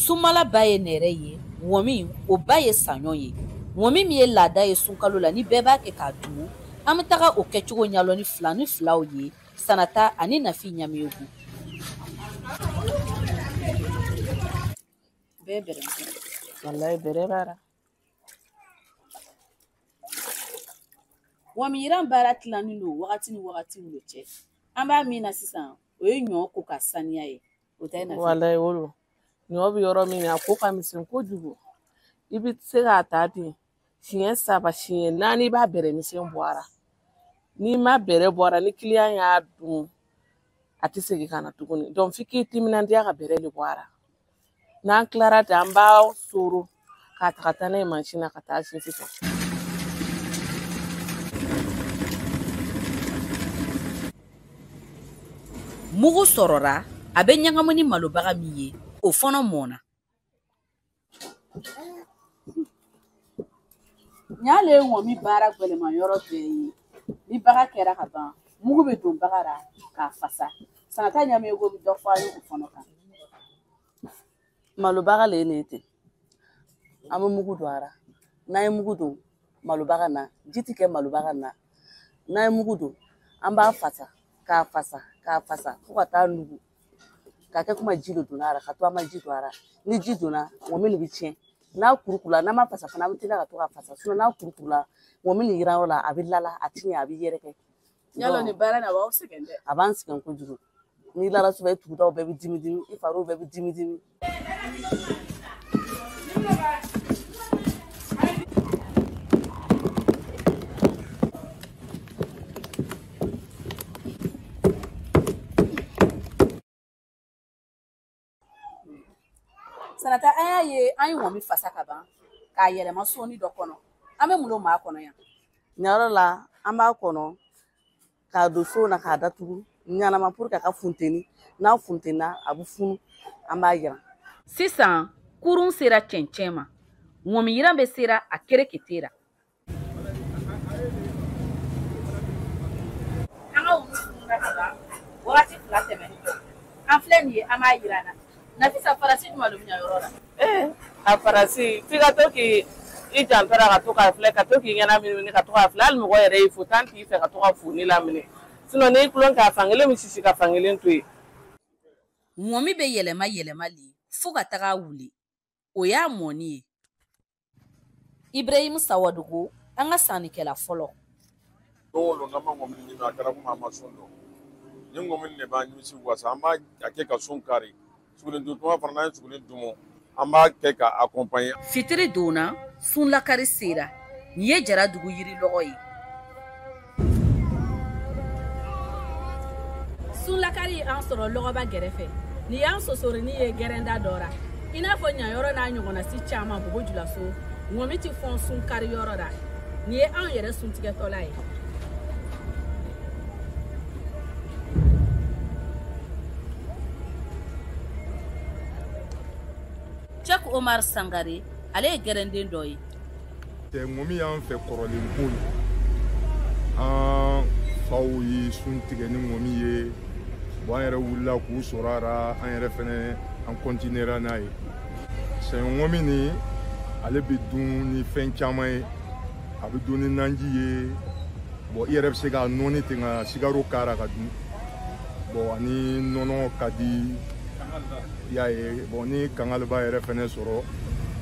Sumala ba ye nɛrɛ ye, ŋɔmi o ba ye saɲɔ ye. Ŋɔmi min ye laada ye sunkalo la ni bɛɛ b'a kɛ k'a dun, an bɛ taga o kɛcogo ɲɛlɔn ni fila ni filaw ye, Sanata ani Nafi Ɲamiyegu. Bɛɛ bɛrɛ. Wallahi bɛrɛ b'a la. Ŋɔmiyiran baara tilannen don wagati ni wagatiw de cɛ. An b'a min na sisan, o ye ɲɔ ko ka saniya ye. O tɛ Nafi? Wallahi o don. Ɲɔ bɛ yɔrɔ min na, a ko ka misɛn kojugu. I bɛ se k'a ta ten siɲɛ 3 siɲɛ 4 i b'a bɛrɛ misɛn bɔ a la. N'i ma bɛrɛ bɔ a la, ni kiliyan y'a dun, a tɛ segin ka na tuguni. Donc f'i k'i timinandiya ka bɛrɛ de bɔ a la. N'an tilara ten, an b'a soro k'a ta ka taa n'a ye mansin na ka taa sin sisan. Mugu sɔrɔra, a bɛ ɲagamu ni malobaga min ye, o fana mɔnna. Ɲale ye ŋɔmi baara gwɛlɛman yɔrɔ bɛɛ ye. Ni baga kɛra ka ban, mugu bɛ don baga la k'a fasa. Sanata Ɲamiyego bɛ dɔ fɔ an ye o fana kan. Malobaga le ye nin ye ten. An bɛ mugu don a la. N'an ye mugu don malobaga na, ji tɛ kɛ malobaga na. N'an ye mugu don, an b'a fasa, k'a fasa, k'a fasa fo ka taa nugu. K'a kɛ komi ji de donna a la, ka to an ma ji don a la. Ni ji donna, ŋɔmi nin bɛ tiɲɛ. N'a kurukurula, n'an ma fasa fana, an bɛ teliya ka to k'a fasa. Sinon n'a kurukurula, ŋɔmi nin yiran yɔrɔ la, a bɛ lala, a ti ɲɛ, a bɛ yɛrɛkɛ. Yalo nin baara in a b'aw sɛgɛn dɛ. A b'an sɛgɛn kojugu. N'i lara sufɛ, i tugudaw bɛɛ bɛ dimi dimi, i fariw bɛɛ bɛ dimi dimi. Sanata, an y'a ye an ye ŋɔmi fasa ka ban k'a yɛlɛma sɔɔni dɔ kɔnɔ. An bɛ mun don maa kɔnɔ yan? Nin yɔrɔ la, an b'a kɔnɔ k'a don so na k'a datugu ɲanama pour que a ka funteni. N'a funtenna, a bɛ funu, an b'a yiran. Sisan, kurun sera cɛncɛn ma. Ŋɔmiyiran bɛ sera a kerekete la. An ka ŋɔmi fununa ka ban, wagati 2 tɛmɛnen kɔ. An filɛ nin ye, an b'a yiran na. Nafisa, farasi jumɛn de bɛ ɲa yɔrɔ la? A farasi, f'i ka to k'i janto a la ka to k'a filɛ, ka to k'i ɲɛna minimini ka to k'a filɛ. Hali mɔgɔ yɛrɛ y'i fo, tan t'i fɛ ka to ka foni laminɛ. Sinon n'i tulon kɛ, a fankelen bɛ sisi ka fankelen to yen. Ŋɔmi bɛ yɛlɛma yɛlɛma le fo ka taga wuli. O y'a mɔni ye. Ibrahim Sawadogo, an ka sannikɛla fɔlɔ. Don o don n'an ma ŋɔmi ɲimi, a kɛra komi an ma sun dun. Ni ŋɔmi de b'an nimisi wasa, an b'a kɛ ka sun kari. Suguni dun tuma fana, n'an ye suguni dumu, an b'a kɛ ka accompagner. Fitiri donna, sunlakari sera. Nin ye Jaradugu yirilɔgɔ ye. Sunlakari ye an sɔrɔ lɔgɔba gɛrɛfɛ. Nin y'an sosorini ye gɛrɛnda dɔ ra. I n'a fɔ ɲayɔrɔ n'a ɲɔgɔnna si caman Bobo Julaso, ŋɔmi ti fɔn sun kari yɔrɔ la. Nin ye anw yɛrɛ suntigɛtɔla ye. Cɛk Omar Sangare, ale ye gɛrɛnden dɔ ye. Ŋɔmi y'an fɛ kɔrɔlen ko ye. An faw ye sun tigɛ ni ŋɔmi ye. Bon, an yɛrɛ wulila k'u sɔrɔ a la, an yɛrɛ fɛnɛ an continuera n'a ye. Saɲɔ ŋɔmi nin, ale bɛ dun ni fɛn caman ye. A bɛ dun ni naji ye. Bon, i yɛrɛ bɛ se k'a nɔɔni ten ka sikaro k'a la ka dun. Bon, ani nɔnɔ ka di. I y'a ye, bon, ni kangaliba yɛrɛ fɛnɛ sɔrɔ,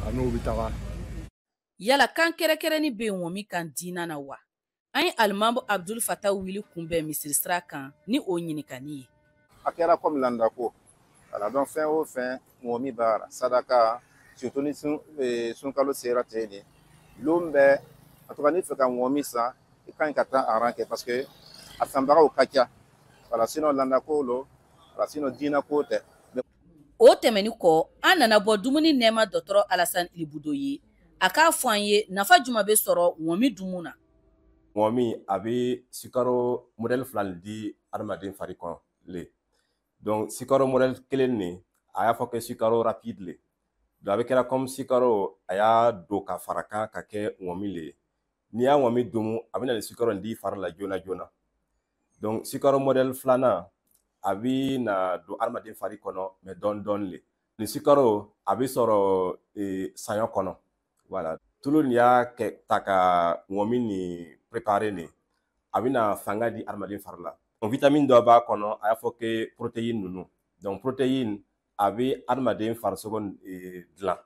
a n'o bɛ taga. Yala kan kɛrɛnkɛrɛnnin bɛ ŋɔmi kan diinɛ na wa? An ye Alimamu Abdul Fatah wuli kunbɛn misiri sira kan ni o ɲininkali ye. A kɛra komi landa ko. Wala, donc fɛn o fɛn ŋɔmi b'a la, sadaka, surtout ni sunkalo sera ten de. Lon bɛɛ, en tout cas n'i fɛ ka ŋɔmi san, i ka ɲi ka taa a rang kɛ parce que a sanbagaw ka ca. Wala, sinon landa ko lo, wala, sinon diinɛ ko tɛ. O tɛmɛnin kɔ, an nana bɔ dumuni nɛɛma dɔgɔtɔrɔ Alassane Ilboudo ye. A k'a fɔ an ye nafa jumɛn bɛ sɔrɔ ŋɔmi dumun na. Ŋɔmi a bɛ sukaro modèle 2 de di adamaden fari kɔnɔ le. Donc sukaro modèle kelen nin, a y'a fɔ ko sukaro rapide le. Donc a bɛ kɛra comme sukaro a y'a don ka fara kan ka kɛ ŋɔmi le ye. N'i y'a ŋɔmi dumu, a bɛ na ni sukaro nin di fari la joona joona. Donc sukaro modèle filanan, a bɛ na don adamaden fari kɔnɔ mais dɔɔni dɔɔni le. Nin sukaro a bɛ sɔrɔ saɲɔ kɔnɔ. Voilà, tulu nin y'a kɛ ta ka ŋɔmi nin préparer nin, a bɛna fanga di adamaden fari la. Vitamine dɔ b'a kɔnɔ, a y'a fɔ que protéine ninnu. Donc protéine a bɛ adamaden farisogo dilan.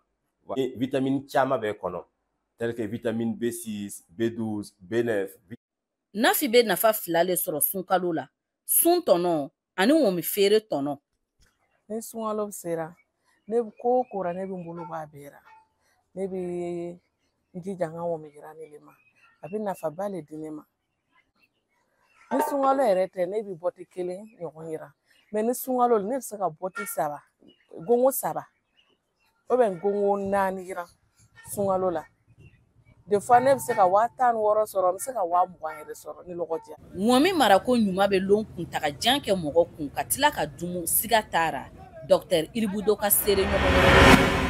Vitamine caman bɛ kɔnɔ, tel que vitamine B6, B12, B9. Nafi bɛ nafa fila le sɔrɔ sunkalo la: sun tɔnɔ ani ŋɔmi feere tɔnɔ. Ni sunkalo sera, ne ko o ko ra, ne bɛ n bolo bɔ a bɛɛ ra. Ne bɛ n jija n ka ŋɔmi yiranni le ma, a bɛ nafaba le di ne ma. Ni sunkalo yɛrɛ tɛ, ne bɛ bɔti kelen ɲɔgɔn yiran, mɛ ni sunkalo, ne bɛ se ka bɔti saba, gongo saba, gongo naani yiran sunkalo la. Des fois ne bɛ se ka 16 000 sɔrɔ, n bɛ se ka 20 000 yɛrɛ sɔrɔ ni lɔgɔ diya. Ŋɔmi marako ɲuman bɛ lon kuntagajan kɛ mɔgɔ kun ka tila ka dumu siga t'a ra. Dɔkitɛri Iribudo ka seere ɲɔgɔn.